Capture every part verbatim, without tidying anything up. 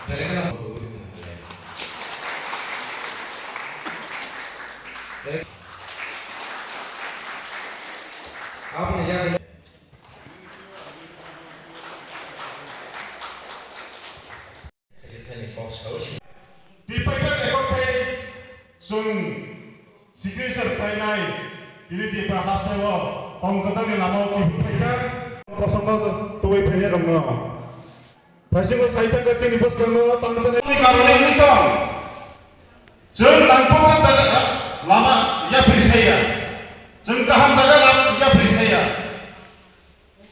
Aboni yago Twi paikha ekor khai chwng signature khlainai tini Tipra hasteo tong kwthangni lamao kiphil phaikha. Kosongo tubui phainairokno. Phaisingo sai thangkha chini bwskango tangthani karonwi wngwi tong. Chwng nangkukjak jaga lama yapri saya. Chwng kaham jaga lama yapri saya.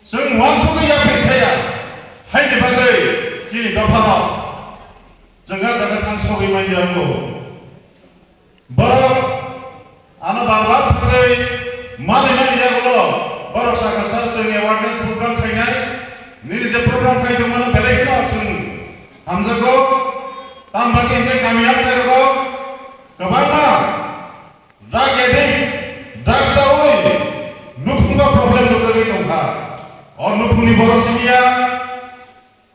Chwng uansugwi yapri saya, haini bagwi chini dopharok chwng a jaga thangsogwi manya wngo. Borok ano bar bar thangwi manwi mani yagulo borok saka sa chwng awareness program khainai. Nini je program khai tongmano belai kheno chwng hamjakgo. Tamo bagwi hinkhe kami amchairogo kwbangma Drug addict, drugs chawi nukhungo problem rwgwi tongkha. O nukhungni borok simiya,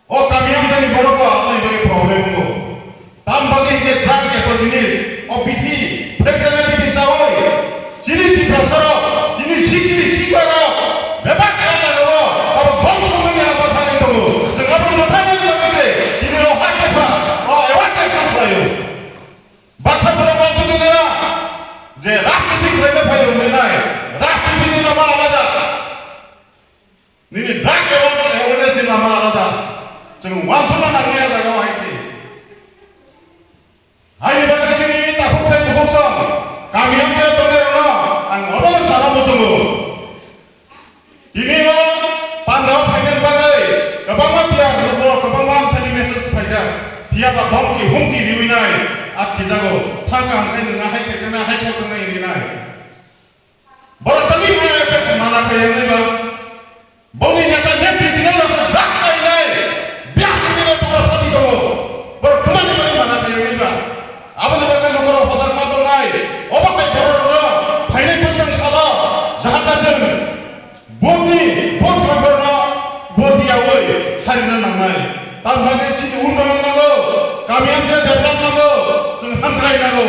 o kami amchaini borok bo aboni bagwi problem wngo. Tam bagwi hinkhe drug eto jinis, o bithi, phekjana bithi chawi, chini Tiprasarok, chini sikiri sikrarok, bebak kha jagao, abo bongso wngmani abo thangwi tongo. Chwng abo mwthangwi tongo se, chini o hakhe pha, o awareness khlaio. Baksa borok uansugwi nai je rajniti khlaina phai rwnai nai, rajnitini lama alada, nini drug awareness ni lama alada. Chwng uansukna nangnai a jaga o hai se. Haini bagwi chini takhuk tei bukhuk song, kami amchai tongnai rokno ang obo sana muchungo. Tini o pandao phaina bagwi kwbangma tiyar rwgo, kwbangma amchaini message phaijak. Phiya ba bomki humki riwi nai atkijago. Thangka hwnkhe nwng ahai khe thangna hai sok thangna hwnwi nai. Borok tangwi ma effect mana khe wngnai ba. Bongni neta netri tini rok se brak kai nai. Biak tini rok toro thati tongo. Borok thumani bagwi mana khe wngnai ba. Aboni bagwi nokoro hojak ma tongnai. Obo hai borok rok phainai bwswng salo jahata chwng Vote ni, vote rwgorno vote yaui harina nangnai. Tamni bagwi chini unnoyon nango, kami amchai develop nango, chwng hamkrai nango.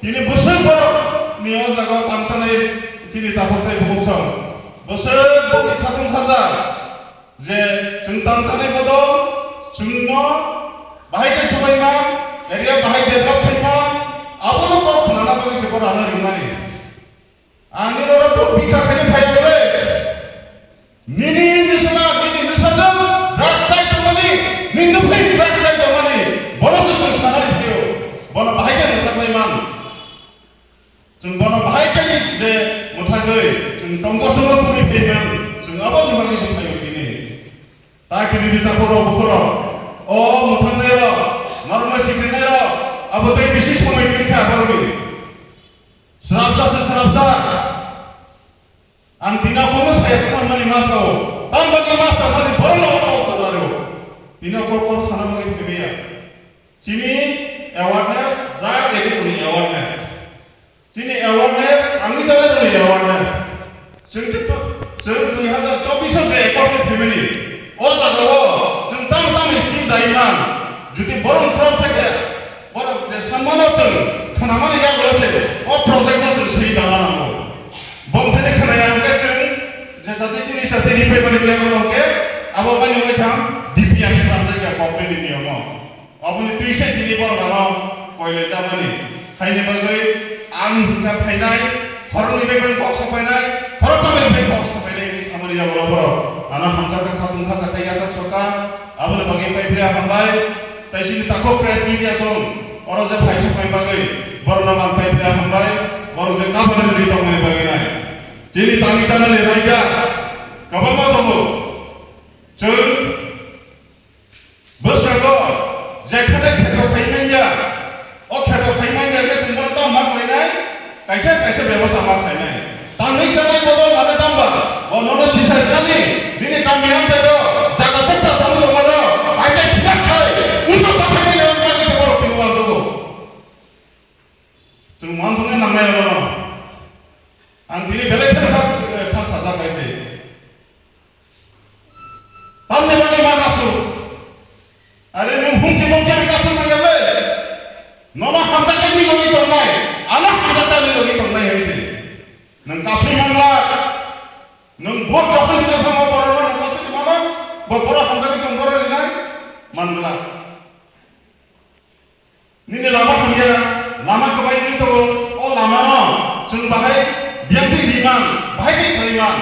Tini bwswk borok ni o jaga o tangchanai chini takhuk tei bukhuk song. Bwswk boni khatung khaja je chwng tangchanai bodol chwngno bahai khe chubaima, area bahai develop khaima, abono kok khwnana bagwi se borok ano ringmani. Ani norok bo bikha khaina phaiya bole. Nini nisana, nini nisajwk drug chai tongmani, nini nukhai drug chai tongmani, bono se chwng sanani phaiyo. Bono bahai khe mwthangwi man. Chwng bono bahai khe je mwthangwi chwng tongkosongo thangwi phaiman. Chwng aboni bagwi se phaiyo tini. Ta kiri di ta khoro bukhoro. O mwthangnairok, norokno sikirinairok, abo tei bisi somoi kiri kha borokni. Srapsa se srapsa. Ang tini o kokno saya tongmani ma sao. Tam bagwi ma sao mani borokno o kok tonglario. Tini o kok kok sana bagwi phaiya. Chini awareness, drug addict ni awareness. Chini awareness, ang ni jale ni awareness. Chwng chwng chwng dui hazar chobbish o je accord ni family. O jaga o chwng tam tam scheme dai man. Jodi borok drop theke, borok je sanmano chwng khnamani yago se o project no chwng swi dana nango. Bong thani khnaya hwnkhe chwng je jati chini jati ni paper ni yago hwnkhe abo bani wngkha D P R swnamjak ya government ni niyomo. Aboni twi se tini borok ano koilai jamani. Haini bagwi ang hwnkha phainai, khoroknwi bai bai kok sapainai, khoroktham bai bai kok sapainai hwnwi samani yago borok ano hamjakha, khatung kha, sakai yachak sokha. Aboni bagwi paiphia hambai. Tai chini takhuk press media song oro je phaisok pai bagwi borokno man paiphia hambai. Borok je kabani juri tongmani bagwi nai. Chini tangwi chanani raida kwbangma tongo. Chwng bwskango jekhane kheto khai manya, o kheto khai manya khe chwng bono tamo ma khlainai, kaisa kaisa bebosta ma khlainai. Tangwi chanai bodol mane tamba, o nono sisa rwnani, nini kami amchaio jaga bokta tangwi tongmano, aide phiya khai, ulo ta khai manya wngkha khe borok tini uansugo. Chwng uansuknai nangnai abono. Ang tini belai kheno kha, kha sajak hai se. Tam Nwng vote jokhon hino thangma borok no nwng kaisa tongmano, bo borok hamjagwi tong borok rinai manglak. Nini lama hamya, lama kwbai wngwi tongo, o lama no chwng bahai biyangtwi rimang, bahai khe khlaiman,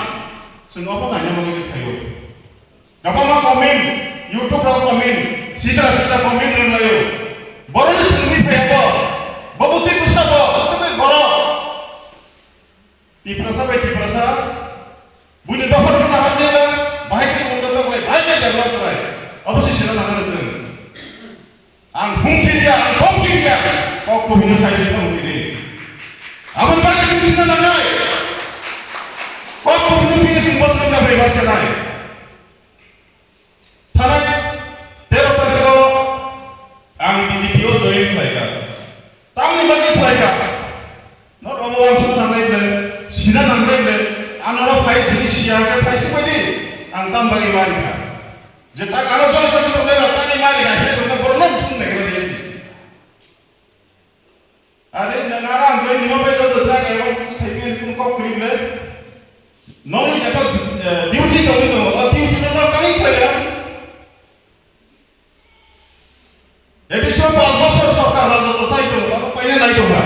chwng obo naina bagwi se phaio. Kwbangma comment, YouTube rok comment, sitra sitra comment rwlaio. Borokni swngwi phaiya bo, bo bwtwi bwsa bo, bwtwi borok. Tiprasa bai Tiprasa, buini dophani naharnina, bahai khe unnot khlai, bahai khe develop khlai. Obo se sina nangani chwng. Ang humki riya, ang dhomki riya, kok kubui no sai se thangki di. Aboni bagwi chwng sina nangnai. Kok kubui no tini chwng bosong na bai basa nai. Thanai tero tarikh o ang B J P o join khlaikha. Tamni bagwi khlaikha. Nor obo ang sung nangnai ble, sina nangnai ble, anoro phai jini siya khe phai sukbai di, ang tam bagwi mari kha. Je tak ano jol jol tongnai ba tani mari kha, he tongnai borok no sung nai kha de. Are nwng aro ang join nima bai joto drag ego khai bai kun kok kri ble. Nongni jeta, eh, duty tongwi tongo, o duty no nang tangwi khlai ya. A D C o panch bosor sorkar rajotwo chai tongo, tamo paina nai tongkha.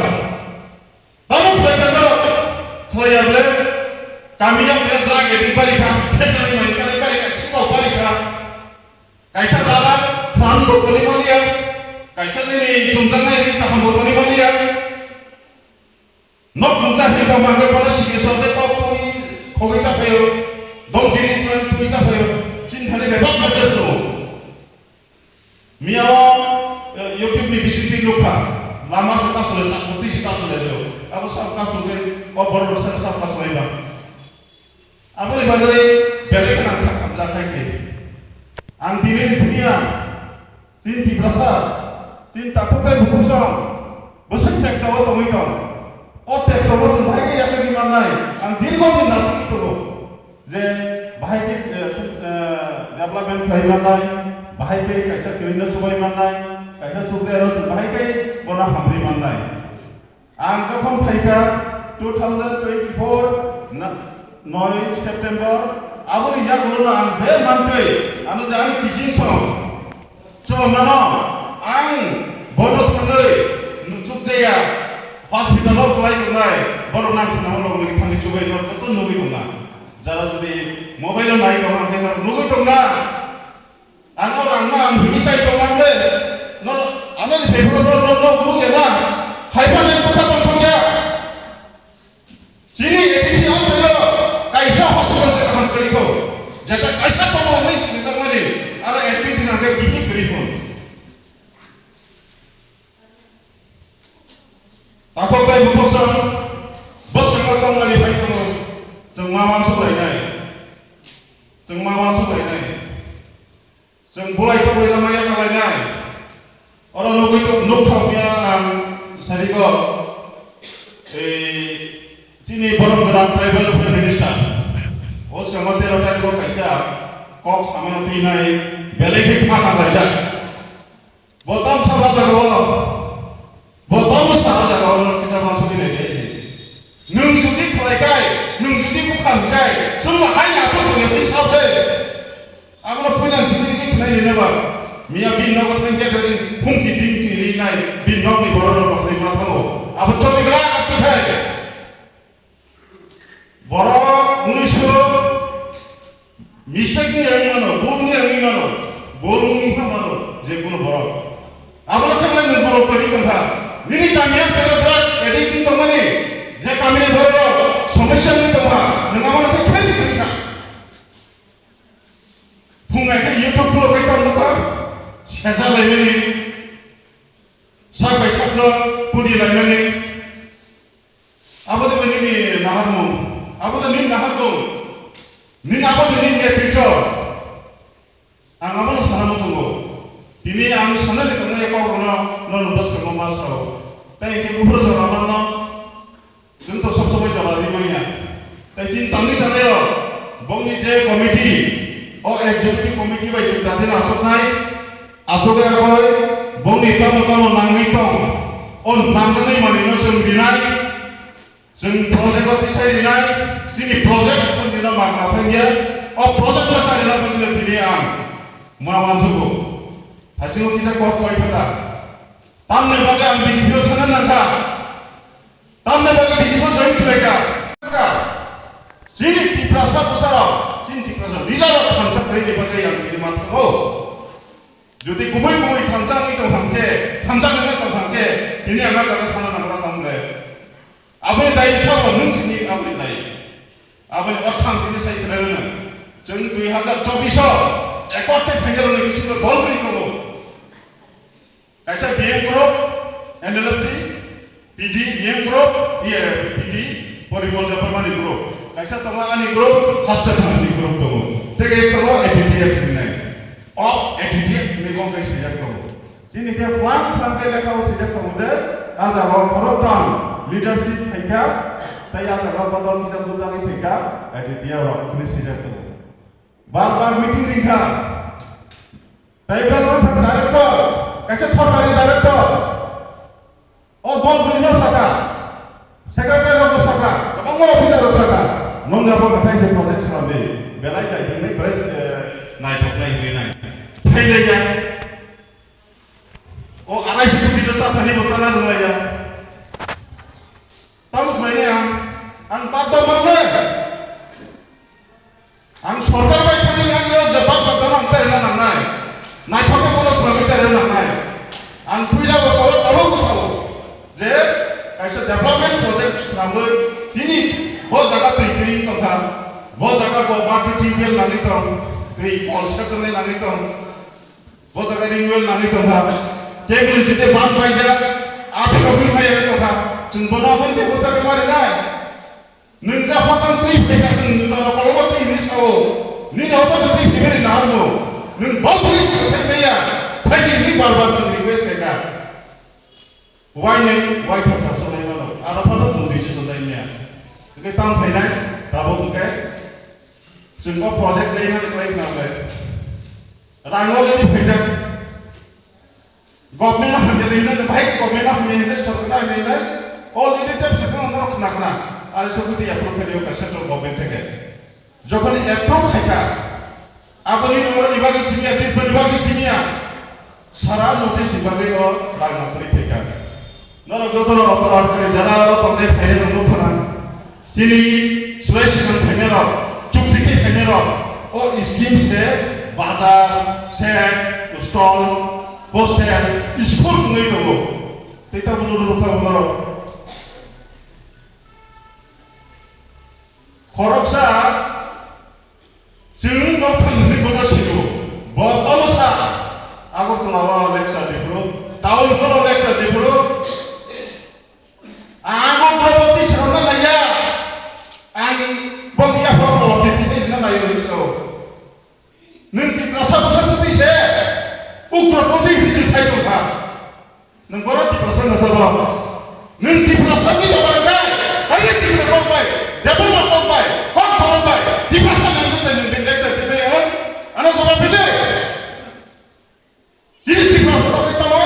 Tamo khlai kha no, khlai ya ble. Kami yang khe drug addict bari kha, phetalai mai kha, bari kha, sikau bari kha. Kaisa dala phan bo toni maliya, kaisa nini chumjaknai kaham bo toni maliya. Nok mungsa hini tong mangke bono sigi sorte tok tui khogoi chaphaio, dong diri tui tui chaphaio, chin thani bebak kaisa suno. Miyao, eh, YouTube ni bisingtwi nukha, lama se kasule, chakoti se kasule jo. Abo sab kasule, o borok rok sab kasule ba. Aboni bagwi belai kheno ang kha khamjak hai se. Ang tini siniya, chini Tiprasa, chini takhuk tei bukhuk song, bwswk tekto o tongwi tong. O tekto bo chwng bahai khe yakni mannai, ang dirgo din nasingwi tongo. Je bahai khe, eh, sum-, eh, development khlai mannai, bahai khe kaisa kwrwino chubai mannai, kaisa chukjayano chwng bahai khe bono hamri mannai. Ang jokhon phaikha two thousand twenty-four na, noi September, aboni yagulono ang je mantwi, ano je ani kiching song, chubamano ang bono thangwi nuchukjaya, hospital-o kwlai tongnai, borok nang khwnao logwi thangwi chubai no joto nugwi tongna. Jara jodi mobile-o nai tongma hwnkhe norok nugwi tongna. Ang o rang no ang hini chai tong ang le, no, ano ni paper no, no, no, no, ya na, hai pa ni kotha tong thok ya. Chini A D C ang thayo, kaisa hospital se kaham kari ko, jata kaisa tong ang ni sini tang mani, ara M P din ang ke bihik kari ko. Takhuk bai bukhuk song, bwskango chongmani phai tongo, chwng ma uansuk lainai, chwng ma uansuk lainai, chwng bulai tok laina maya kha lainai. Oro nugwi tok, nuk thok ya ang sarigo, ei, chini borok gwnang tribal welfare minister, o swkango tero tarikgo kaisa kok samano twinai, belai khe khna kha laijak. Bo tamo saka jaga o, bo tamo saka jaga o no kisa ma sudi nai dai si. Nwng jodi khlai kai, nwng jodi bukha hwn kai, chwng no hai ya chwng tong ya sab de. Amo no puina sidi ki khlai ni neba. Miya bin no thang ke dari phung ki ding ki ri nai, bin no ni boro no bakri ma thango. Abo choti bla ka tu khai. Borok unisho mistake ni yang mano, bul ni yang mano, bul ni ha mano, je kono borok. Abo khe mai nung borok toni tongkha. Nini kamiya tero drug addict ni tongmani, je kamini borok somosya ni tongkha, nung abo khe khe si tongkha. Phungai khe YouTube khulo khe tong nukha, sesa laimani, sak bai sakno pudi laimani. Abo de nini naharmung, abo de nini naharmung, nini abo de nini netrito. Ang abo no sana muchungo. Tini ang sana ni tongmani kok no, no, no, bas kamo ma sao. Tai ke buphuru jora manno. Chwng to sob somoi jora di manya. Tai chini tangwi sanai rok, bongni je committee, o executive committee bai chwng dati nasoknai, asogwi agoi, bongni tamo tamo nangwi tong, o nangjaknai manwino chwng rinai, Chwng project o tisai rinai, chini project o nino magna thangya, o project o sai rina thangya tini ang ma wansugo. Thaisingo kisa kok choi thata. Tamni bagwi ang B J P o thangna nangkha. Tamni bagwi B J P o join khlaikha. Chini Tiprasa bwsarok, chini Tiprasa leader rok thansa khlaini bagwi ang tini ma thango. Jodi kubui kubui thansa wngwi tong thangkhe, thansa wngwi tong thangkhe, tini ang a jaga thangna nangla thangkhe. Aboni dai sabo nwng sini aboni dai. Aboni orthang tini sai khlairwno. Chwng dui hazar chobbish o ekot khe phainai rokni bisingo dol gwi tongo. Kaisa B M group, N L F T, P D, B M group, iye, P D, Porimol Debbarmani group. Kaisa tongo ani group, Haste Thanani group tongo. Tei kaisa tongo A P T F hinwi nai. Of A P T F hinwi bo khe swijak tongo. Chini khe plang plang khe lekha o swijak tongo je, a jaga o khoroktham leadership phaikha, tei a jaga o bodol kisa bujagwi phaikha, A P T F rok hinwi swijak tongo. Bar bar meeting ringkha. Tribal welfare director, kaisa sorkari director. O dol bwrwi no saka. Secretary rok no saka. Kwbangma officer rok saka. Nwng abo kwthai se project swnamdi. Belai dai hinwi belai, eh, naithok nai hinwi nai. Phailaiya. O arai se koti no sa thani bo chana rwlaiya. Tamo khlainai ang. Ang bak dok mangnai. Ang sorkar bai thangwi ang yo jabab bagano ang terena nangnai. Naithok khe bono swnamwi terena nangnai. Ang puila bo sao, tabuk bo sao je kaisa development project swnamwi chini bo jaga twi twi tongkha, bo jaga bo mati tubewell nangwi tong, twi kol setrwnai nangwi tong, bo jaga ring well nangwi tongkha. Tei bini jete bang paijak, aphano hui maya tongkha. Chwng bono aboni bebosta khe ma rinai. Nwng ja hotang twi phaikha chwng nwng jora kolokma twi hinwi sao. Nini obo twi phimani naharno. Nwng bal bwrwi se thai maya. Phaidi hinwi bar bar chwng request khaikha. Wainwi waithok sa sonai mano. Aro phano chwng decision lai maya. Hwnkhe tamo phainai, tabuk hwnkhe chwng o project lainani kwlai khna ble. Rang already phaijak. Government no hamya hinwi, bahai government no hamya hinwi, sorkar no hamya hinwi, already tep se kono norok khna khna, ari se kuti approve khaidi o central government theke. Jokhon approve khaikha, aboni norok ni bagwi simiya, Tripura ni bagwi simiya, sara notice ni bagwi o rang no kwrwi phaikha. Norok jotono otoran kari jara o tongnai phairok nukho na. Chini swlai swkang phainairok, chukti khe phainairok, o scheme se bazar, shed, stall, hostel, school wngwi tongo. Tei tabukno nukha bo norok. Khoroksa Chwng nok thang hwnwi bono sio. Bo bono sa. Agartala o lecture diphuru, town hall o lecture diphuru. Ang o bo twi srwngna naiya. Ang bo ya bo bo twi srwngna naiya hinwi sao. Nwng Tiprasa bwsa twi se. Ukra bo twi hinwi se sai tongkha. Nwng bono Tiprasa no sabo. Nwng Tiprasa ni dobar kai. Ani Tiprasa kok bai. Debbarma kok bai. Kok kok bai. Tiprasa nwng nwng nwng nwng nwng nwng nwng. Ano jawab bide. Chini Tiprasa kok bai tamo.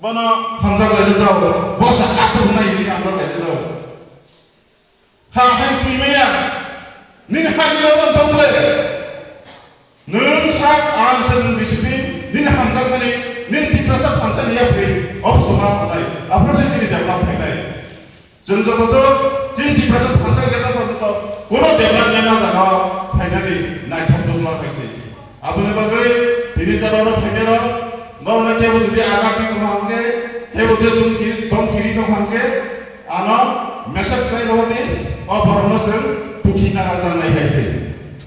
Bono hamjak lai jao. Bosa atuk nai ni hamjak lai jao. Ha hai twi maya. Nini ha ni lawan tong le. Nwng sak ang se nwng discipline. Nini hamjakmani. Nini Tiprasa phansa ni yapri. Ob sama phanai. Aphro se chini develop phainai. Chwng joto chini Tiprasa phansa gesa phansa kono development na jaga phainani naithok dukla kaise. Aboni bagwi tini jora oro phainai rok, norokno kebo jodi aga twi tongkha hwnkhe, kebo jodi tong kiri, tong kiri tongkha hwnkhe, ano message khlai rohordi, o borokno chwng tukhi nara janai hai se.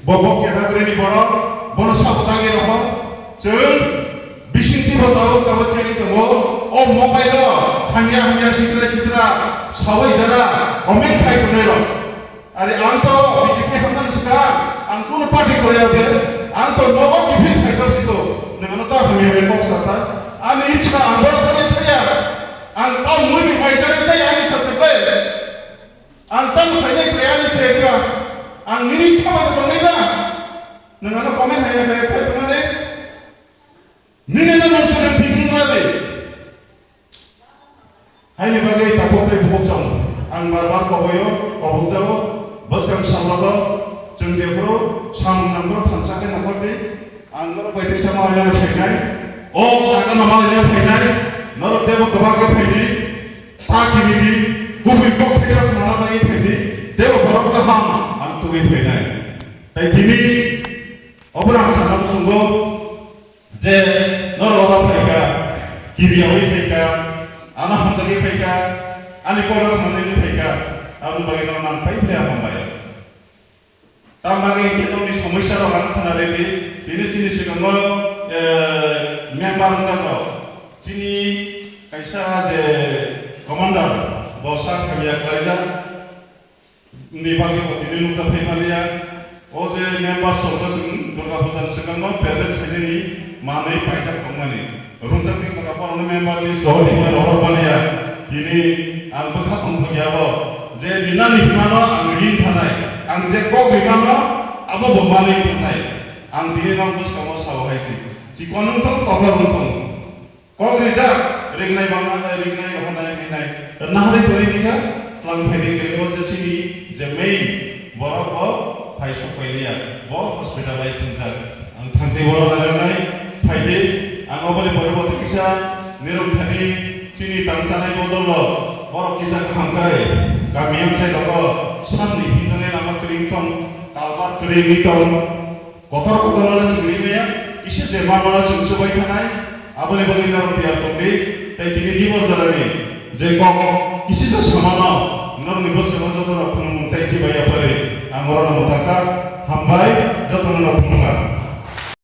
Bo bo category ni borok, bono sabo dagi rohor, chwng bisingtwi bo tabuk tabuk chengwi tongo, o mobile o hamya hamya sitra sitra sawi jara comment khai tongnai rok. Ari ang to B J P hamnani swkang, ang kunu party kwlai ya be, ang to nogo kiphil phaikha sito, nwng ano ta hamya bai kok sata, ani ichha ang boro thani thaya, ang ta mui ni bai jani chai ani sa se bai, ang ta mui ni bai ani se ba, ang nini ichha bai tongnai ba, nwng ano comment hai hai phai tongnai, nini no nwng swkang thinking ma de. Haini bagwi takhuk tei bukhuk chong. Ang bar bar koboyo, kobokjago, bwskang samlago, chwng jephuru samung nangbo thansa khe nongkhordi, ang norok bai teisa ma oinani phainai, o jaga no ma oinani phainai, norok teibo kwbang khe phaidi, ta kini di, kubui kok thaigra khna bagwi phaidi, teibo borok kaham ang tubui phainai. Tai tini, obo ang sana muchungo, je norok oro phaikha, kiriyawi phaikha, ano hamjagwi phaikha, ani borok hamjagwi phaikha, aboni bagwi norok nang pai phaiya hambai. Tam bagwi hwnkhe nokni somosya rok ang khna rwdi, tini chini swkango, eh, member wngkha rok, chini kaisa je commander, bo sak hamya khlaijak. Ni bagwi bo tini nukjak phai maliya. O je member songno chwng Durga Puja ni swkango present khainani manwi paijak tongmani. Rungchak ni kaka borokno member ni sohor himma rohor maliya. Tini ang bwkha tongthok ya bo. Je rinani himano ang rin thanai. Ang je kok rimano abo bo manwi thanai. Ang tini nang bwskango sao hai si. Chikon wngthok, kotor wngthok. Kok rijak, ringnai bangma, ringnai rohornai, ringnai. Nahari kwrwi dikha, tlang phaidi kwrwi o je chini je main borok bo phai sok pailiya, bo hospitalize wngjak. Ang thangtwi bono nairanai phaidi, ang oboni pore bo kisa nirok thani chini tang chanai bodolo borok kisa kaham kai, kami amchai rogo samni himthani lama kwrwi tong, kalbar kwrwi tong. Kotor kotor no chwng rimaya, kisa je ma mano chwng chubai thanai, aboni bagwi norok tiyar tongdi, tei tini dibor jorani je kok kisa je samano norokni bwskango jotono phunukmung tei chibai yapharwi ang orono mwthakha, hambai jotono no phunukha.